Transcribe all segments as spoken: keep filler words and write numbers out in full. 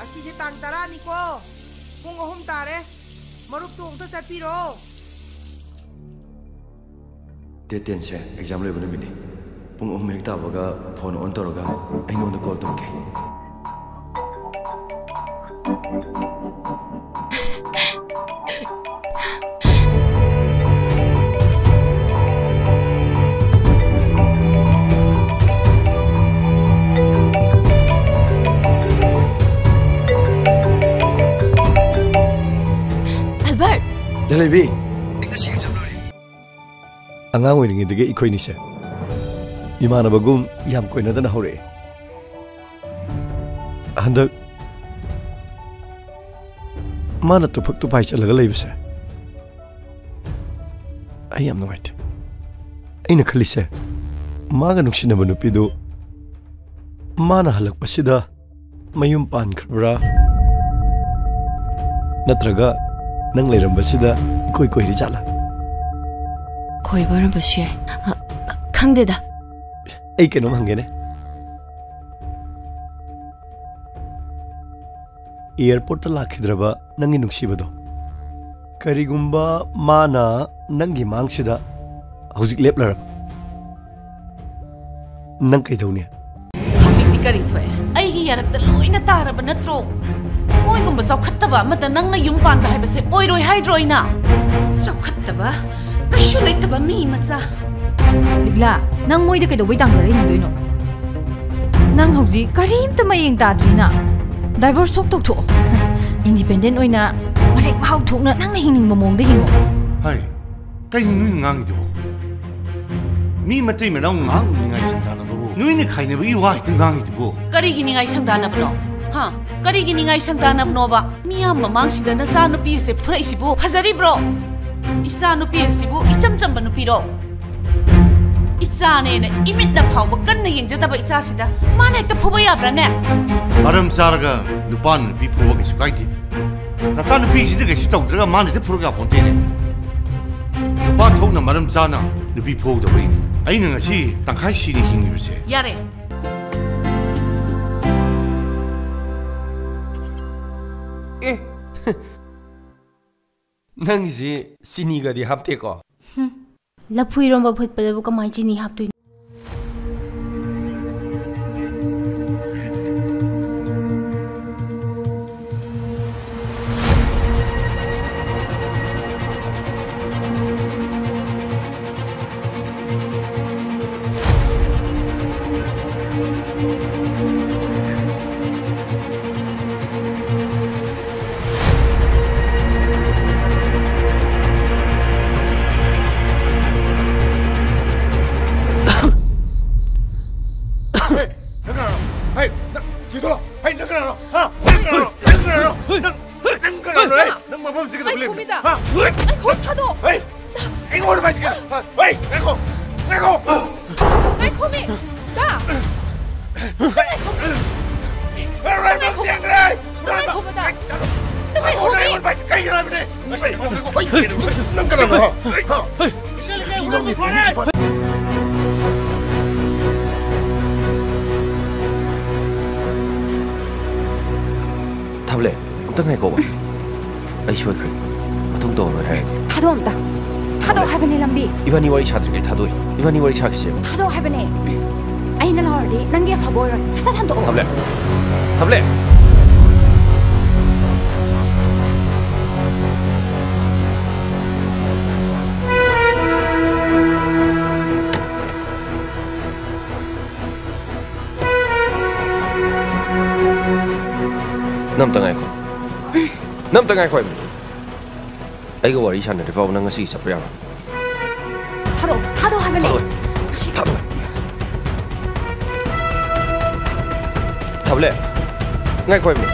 ꯑꯁꯤꯁꯦ ꯇꯥꯡ ꯇꯔꯥꯅꯤꯀꯣ, ꯄꯨꯡ ꯑꯍꯨꯝ ꯇꯥꯔꯦ꯫ ꯃꯔꯨꯞꯇꯨ ꯑꯃꯨꯛꯇ ꯆꯠꯄꯤꯔꯣ꯫ ꯗꯦꯠ ꯇꯦꯟꯁꯦ ꯑꯦꯛꯖꯥꯝ ꯂꯣꯏꯕ ꯅꯨꯃꯤꯠꯅꯤ꯫ ꯄꯨꯡ ꯑꯍꯨꯝ ꯍꯦꯛ ꯇꯥꯕꯒ ꯐꯣꯟ ꯑꯣꯟ ꯇꯧꯔꯒ ꯑꯩꯉꯣꯟꯗ ꯀꯣꯜ ꯇꯧꯔꯛꯀꯦ꯫ ꯑꯜꯕꯔꯠ! ꯂꯩꯕꯤ, ꯑꯩ ꯉꯁꯤ ꯑꯦꯛꯖꯥꯝ ꯂꯣꯏꯔꯦ꯫ ꯑꯉꯥꯡ ꯑꯣꯏꯔꯤꯉꯩꯗꯒꯤ ꯑꯩꯈꯣꯏꯅꯤꯁꯦ ꯏꯃꯥꯟꯅꯕꯒꯨꯝ ꯌꯥꯝ ꯀꯣꯏꯅꯗꯅ ꯍꯧꯔꯛꯑꯦ꯫ ꯍꯟꯗꯛ ꯃꯥꯅ ꯇꯨꯐꯛ ꯇꯨꯐꯥꯏ ꯆꯠꯂꯒ ꯂꯩꯕꯁꯦ ꯑꯩ ꯌꯥꯝ ꯅꯨꯡꯉꯥꯏꯇꯦ꯫ ꯑꯩꯅ ꯈꯜꯂꯤꯁꯦ, ꯃꯥꯒ ꯅꯨꯡꯁꯤꯅꯕ ꯅꯨꯄꯤꯗꯨ ꯃꯥꯅ ꯍꯜꯂꯛꯄꯁꯤꯗ ꯃꯌꯨꯝ ꯄꯥꯟꯈ꯭ꯔꯕ꯭ꯔꯥ? ꯅꯠꯇ꯭ꯔꯒ ꯅꯪ ꯂꯩꯔꯝꯕꯁꯤꯗ ꯏꯀꯣꯏ ꯀꯣꯏꯔꯤ ꯖꯥꯠꯂꯥ? ꯀꯣꯏꯕ ꯑꯣꯏꯔꯝꯕꯁꯨ ꯌꯥꯏ꯫ ꯑ, ꯑ, ꯈꯪꯗꯦꯗ꯫ ꯑꯩ ꯀꯩꯅꯣꯝ ꯍꯪꯒꯦꯅꯦ꯫ ꯑꯦꯌꯔꯄꯣꯔꯠꯇ ꯂꯥꯛꯈꯤꯗ꯭ꯔꯕ ꯅꯪꯒꯤ ꯅꯨꯡꯁꯤꯕꯗꯣ, ꯀꯔꯤꯒꯨꯝꯕ ꯃꯥꯅ ꯅꯪꯒꯤ ꯃꯥꯡꯁꯤꯗ ꯍꯧꯖꯤꯛ ꯂꯦꯞꯂꯔꯕ, ꯅꯪ ꯀꯩꯗꯧꯅꯤ? ꯍꯧꯖꯤꯛꯇꯤ ꯀꯔꯤ ꯊꯣꯛꯑꯦ? ꯑꯩꯒꯤ ꯌꯥꯔꯛꯇ ꯂꯣꯏꯅ ꯇꯥꯔꯕ ꯅꯠꯇ꯭ꯔꯣ? ꯃꯣꯏꯒꯨꯝꯕ ꯆꯥꯎꯈꯠꯇꯕ ꯑꯃꯗ ꯅꯪꯅ ꯌꯨꯝ ꯄꯥꯟꯕ ꯍꯥꯏꯕꯁꯦ ꯑꯣꯏꯔꯣꯏ ꯍꯥꯏꯗ꯭ꯔꯣ ꯑꯩꯅ? ꯆꯥꯎꯈꯠꯇꯕ, ꯀꯩꯁꯨ ꯂꯩꯇꯕ ꯃꯤ ꯃꯆꯥ꯫ ꯂꯤꯛꯂꯥ, ꯅꯪ ꯃꯣꯏꯗ ꯀꯩꯗꯧꯕꯩ ꯇꯥꯡꯖꯔ ꯍꯤꯡꯗꯣꯏꯅꯣ? ꯅꯪ ꯍꯧꯖꯤꯛ ꯀꯔꯤꯝꯇ ꯃꯌꯦꯡ ꯇꯥꯗ꯭ꯔꯤꯅ꯫ ꯗꯥꯏꯚꯣꯔꯁ ꯊꯣꯛ ꯇꯧꯊꯣꯛꯑꯣ꯫ ꯏꯟꯗꯤꯄꯦꯟꯗꯦꯟ ꯑꯣꯏꯅ ꯃꯔꯦꯛ ꯃꯍꯥꯎ ꯊꯣꯛꯅ ꯅꯪꯅ ꯍꯤꯡꯅꯤꯡꯕ ꯃꯑꯣꯡꯗ ꯍꯤꯡꯉꯣ꯫ ꯍꯥꯏ, ꯀꯩꯅꯣ ꯅꯣꯏꯅ ꯉꯥꯡꯉꯤꯗꯨꯕꯣ? ꯃꯤ ꯃꯇꯩ ꯃꯅꯥꯎ ꯉꯥꯏꯍꯥꯛ ꯅꯤꯡꯉꯥꯏ ꯁꯪꯗꯥꯅꯕꯕꯨ ꯅꯣꯏꯅ ꯈꯥꯏꯅꯕꯒꯤ ꯋꯥ ꯍꯦꯛꯇ ꯉꯥꯡꯉꯤꯗꯨꯕꯣ? ꯀꯔꯤꯒꯤ ꯅꯤꯡꯉꯥꯏ ꯁꯪꯗꯥꯅꯕꯅꯣ? ꯍꯥ? ꯀꯔꯤꯒꯤ ꯅꯤꯡꯉꯥꯏ ꯁꯪꯗꯥꯅꯕꯅꯣꯕ? ꯃꯤꯌꯥꯝ ꯃꯃꯥꯡꯁꯤꯗ ꯅꯆꯥ ꯅꯨꯄꯤ ꯑꯁꯦ ꯐꯨꯔꯛꯏꯁꯤꯕꯨ ꯐꯖꯔꯤꯕ꯭ꯔꯣ? ꯏꯆꯥ ꯅꯨꯄꯤ ꯑꯁꯤꯕꯨ ꯏꯆꯝ ꯆꯝꯕ ꯅꯨꯄꯤꯔꯣ? ꯏꯆꯥꯅꯦꯅ ꯏꯃꯤꯠꯅ ꯐꯥꯎꯕ ꯀꯟꯅ ꯌꯦꯡꯖꯗꯕ ꯏꯆꯥꯁꯤꯗ ꯃꯥꯅ ꯍꯦꯛꯇ ꯐꯨꯕ ꯌꯥꯕ꯭ꯔꯥꯅꯦ? ꯃꯔꯝ ꯆꯥꯔꯒ ꯅꯨꯄꯥꯅ ꯅꯨꯄꯤ ꯐꯨꯕ ꯀꯩꯁꯨ ꯀꯥꯏꯗꯦ꯫ ꯅꯆꯥꯅꯨꯄꯤꯁꯤꯗ ꯀꯩꯁꯨ ꯇꯧꯗ꯭ꯔꯒ ꯃꯥꯅ ꯍꯦꯛꯇ ꯐꯨꯔꯛ ꯌꯥꯄꯣꯟꯇꯦꯅꯦ꯫ ꯅꯨꯄꯥ ꯊꯣꯛꯅ ꯃꯔꯝ ꯆꯥꯅ ꯅꯨꯄꯤ ꯐꯨꯍꯧꯗꯕꯩꯅꯦ ꯑꯩꯅ ꯉꯁꯤ ꯇꯪꯈꯥꯏ ꯁꯤꯅꯤ ꯍꯤꯡꯉꯤꯕꯁꯦ꯫ ꯌꯥꯔꯦ꯫ ꯑꯦ, ꯅꯪꯒꯤꯁꯤ ꯆꯤꯅꯤꯒꯗꯤ ꯍꯥꯞꯇꯦꯀꯣ? ꯍꯨꯝ, ꯂꯐꯨ ꯏꯔꯣꯝꯕ ꯐꯨꯠꯄꯗꯕꯨ ꯀꯃꯥꯏ ꯆꯤꯅꯤ ꯍꯥꯞꯇꯣꯏꯅꯣ? ꯍꯦ, ꯅꯪ ꯀꯅꯥꯅꯣ? ꯍꯦ, ꯅꯪ, ꯆꯦꯟꯊꯣꯛꯂꯣ꯫ ꯍꯦ, ꯅꯪ ꯀꯅꯥꯅꯣ? ꯍꯥ? ꯅꯪ ꯀꯅꯥꯅꯣ? ꯅꯪ ꯀꯅꯥꯅꯣ? ꯅꯪ, ꯅꯪ ꯀꯅꯥꯅꯣ? ꯍꯦ, ꯅꯪ ꯃꯐꯝꯁꯤꯗ ꯀꯩꯗꯧ ꯂꯩꯕꯅꯣ? ꯉꯥꯏꯈꯣꯃꯤꯗ꯫ ꯍꯥ? ꯉꯥꯏꯈꯣ, ꯊꯥꯗꯣꯛꯑꯣ꯫ ꯍꯦ, ꯑꯩꯉꯣꯟꯗ ꯄꯥꯏꯁꯤ ꯀꯩꯅꯣ? ꯍꯥ? ꯍꯦ, ꯉꯥꯏꯈꯣ, ꯉꯥꯏꯈꯣ꯫ ꯉꯥꯏꯈꯣꯃꯤ꯫ ꯗꯥ! ꯉꯥꯏꯈꯣ꯫ ꯍꯦ, ꯉꯥꯏꯈꯣ꯫ ꯃꯐꯝ ꯁꯦꯡꯗ꯭ꯔꯦ꯫ ꯉꯥꯏꯈꯣꯕꯗ꯫ ꯉꯥꯏꯈꯣ, ꯉꯥꯏꯈꯣ, ꯀꯩꯒꯤꯅꯣ ꯍꯥꯏꯕꯅꯦ? ꯅꯪ ꯀꯅꯥꯅꯣ? ꯍꯥ? ꯊꯥꯕꯂꯦ, ꯑꯝꯇ ꯉꯥꯏꯈꯣꯕ꯫ ꯑꯩ ꯁꯣꯏꯈ꯭ꯔꯦ꯫ ꯃꯇꯨꯡ ꯇꯧꯔꯔꯣꯏ ꯍꯥꯏꯔꯗꯤ꯫ ꯊꯥꯗꯣꯛ ꯑꯝꯇ꯫ ꯊꯥꯗꯣꯛ ꯍꯥꯏꯕꯅꯦ ꯂꯝꯕꯤ꯫ ꯏꯕꯥꯅꯤ ꯋꯥꯔꯤ ꯁꯥꯗ꯭ꯔꯤꯉꯩ ꯊꯥꯗꯣꯛꯏ꯫ ꯏꯕꯥꯅꯤ ꯋꯥꯔꯤ ꯁꯥꯈꯤꯁꯦꯕ꯫ ꯊꯥꯗꯣꯛ ꯍꯥꯏꯕꯅꯦ꯫ ꯑꯩꯅ ꯂꯥꯎꯔꯗꯤ ꯅꯪꯒꯤ ꯑꯐꯕ ꯑꯣꯏꯔꯣꯏ꯫ ꯁꯠ ꯁꯠ ꯍꯟꯗꯣꯛꯑꯣ꯫ ꯊꯥꯕꯂꯦ꯫ ꯊꯥꯕꯂꯦ꯫ ꯅꯪ ꯑꯝꯇ ꯉꯥꯏꯈꯣ꯫ ꯅꯪ ꯑꯝꯇ ꯉꯥꯏꯈꯣ ꯍꯥꯏꯕꯅꯤ꯫ ꯑꯩꯒ ꯋꯥꯔꯤ ꯁꯥꯟꯅꯗ꯭ꯔꯤ ꯐꯥꯎꯕ ꯅꯪ ꯉꯁꯤꯒꯤ ꯆꯠꯄ ꯌꯥꯔꯣꯏ꯫ ꯊꯥꯗꯣꯛ, ꯊꯥꯗꯣꯛ ꯍꯥꯏꯕꯅꯦ꯫ ꯊꯥꯗꯣꯛꯑꯣꯏ꯫ ꯃꯁꯤ ꯊꯥꯗꯣꯛꯑꯣꯏ꯫ ꯊꯥꯕꯂꯦ, ꯉꯥꯏꯈꯣ ꯍꯥꯏꯕꯅꯤ꯫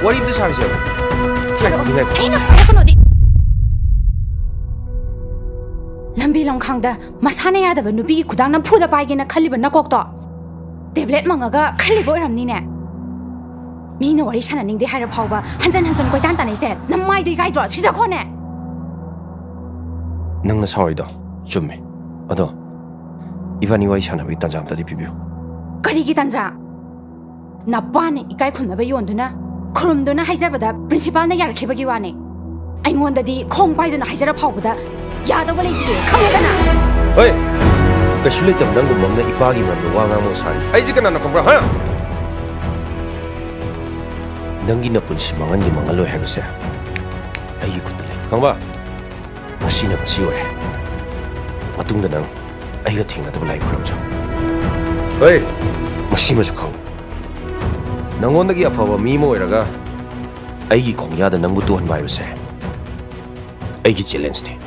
ꯋꯥꯔꯤ ꯑꯝꯇ ꯁꯥꯒꯦꯁꯦ ꯍꯥꯏꯕꯅꯤ꯫ ꯊꯥꯗꯣꯛ꯫ ꯉꯥꯏꯈꯣ, ꯉꯥꯏꯈꯣ꯫ ꯑꯩꯅ ꯄꯥꯏꯔꯛꯀꯅꯣꯗꯤ꯫ ꯂꯝꯕꯤ ꯂꯝꯈꯥꯡꯗ ꯃꯁꯥꯅ ꯌꯥꯗꯕ ꯅꯨꯄꯤꯒꯤ ꯈꯨꯗꯥꯡ ꯅꯝꯐꯨꯗ ꯄꯥꯏꯒꯦꯅ ꯈꯜꯂꯤꯕ ꯅꯀꯣꯛꯇꯣ ꯇꯦꯕ꯭ꯂꯦꯠ ꯃꯪꯉꯒ ꯈꯜꯂꯤꯕ ꯑꯣꯏꯔꯝꯅꯤꯅꯦ꯫ ꯃꯤꯅ ꯋꯥꯔꯤ ꯁꯥꯟꯅꯅꯤꯡꯗꯦ ꯍꯥꯏꯔ ꯐꯥꯎꯕ ꯍꯟꯖꯟ ꯍꯟꯖꯟ ꯀꯣꯏꯇꯥꯟ ꯇꯥꯟꯅꯩꯁꯦ ꯅꯃꯥꯏꯗꯣ ꯏꯀꯥꯏꯗ꯭ꯔꯣ? ꯁꯤꯖꯈꯣꯅꯦ꯫ ꯅꯪꯅ ꯁꯥꯎꯔꯤꯗꯣ ꯆꯨꯝꯃꯦ꯫ ꯑꯗꯣ ꯏꯕꯥꯅꯤ ꯋꯥꯔꯤ ꯁꯥꯟꯅꯕꯒꯤ ꯇꯥꯟꯖꯥ ꯑꯝꯇꯗꯤ ꯄꯤꯕꯤꯌꯨ꯫ ꯀꯔꯤꯒꯤ ꯇꯥꯟꯖꯥ? ꯅꯄꯥꯅ ꯏꯀꯥꯏ ꯈꯨꯝꯅꯕ ꯌꯣꯟꯗꯨꯅ, ꯈꯨꯔꯨꯝꯗꯨꯅ ꯍꯥꯏꯖꯕꯗ ꯄ꯭ꯔꯤꯟꯁꯤꯄꯥꯜꯅ ꯌꯥꯔꯛꯈꯤꯕꯒꯤ ꯋꯥꯅꯤ꯫ ꯑꯩꯉꯣꯟꯗꯗꯤ ꯈꯣꯡ ꯄꯥꯏꯗꯨꯅ ꯍꯥꯏꯖꯔ ꯐꯥꯎꯕꯗ ꯌꯥꯗꯧꯕ ꯂꯩꯇꯦ, ꯈꯪꯉꯦꯗꯅ? ꯍꯣꯏ, ꯀꯩꯁꯨ ꯂꯩꯇꯕ ꯅꯪꯒꯨꯝꯕ ꯑꯃꯅ ꯏꯄꯥꯒꯤ ꯃꯔꯝꯗ ꯋꯥ ꯉꯥꯡꯕ ꯁꯥꯔꯤ꯫ ꯑꯩꯁꯦ ꯀꯅꯥꯅꯣ ꯈꯪꯕ꯭ꯔꯥ, ꯍꯥ? ꯅꯪꯒꯤ ꯅꯄꯨꯟꯁꯤ ꯃꯥꯡꯍꯟꯒꯦ ꯃꯥꯡꯍꯜꯂꯣꯏ ꯍꯥꯏꯕꯁꯦ ꯑꯩꯒꯤ ꯈꯨꯠꯇ ꯂꯩ, ꯈꯪꯕ? ꯉꯁꯤꯅ ꯉꯁꯤ ꯑꯣꯏꯔꯦ꯫ ꯃꯇꯨꯡꯗ ꯅꯪ ꯑꯩꯒ ꯊꯦꯡꯅꯗꯕ ꯂꯥꯏ ꯈꯨꯔꯨꯝꯖꯧ꯫ ꯍꯣꯏ, ꯃꯁꯤꯃꯁꯨ ꯈꯪꯉꯨ, ꯅꯉꯣꯟꯗꯒꯤ ꯑꯐꯕ ꯃꯤ ꯑꯃ ꯑꯣꯏꯔꯒ ꯑꯩꯒꯤ ꯈꯣꯡꯌꯥꯗ ꯅꯪꯕꯨ ꯇꯣꯛꯍꯟꯕ ꯍꯥꯏꯕꯁꯦ ꯑꯩꯒꯤ ꯆꯦꯂꯦꯟꯖꯅꯤ꯫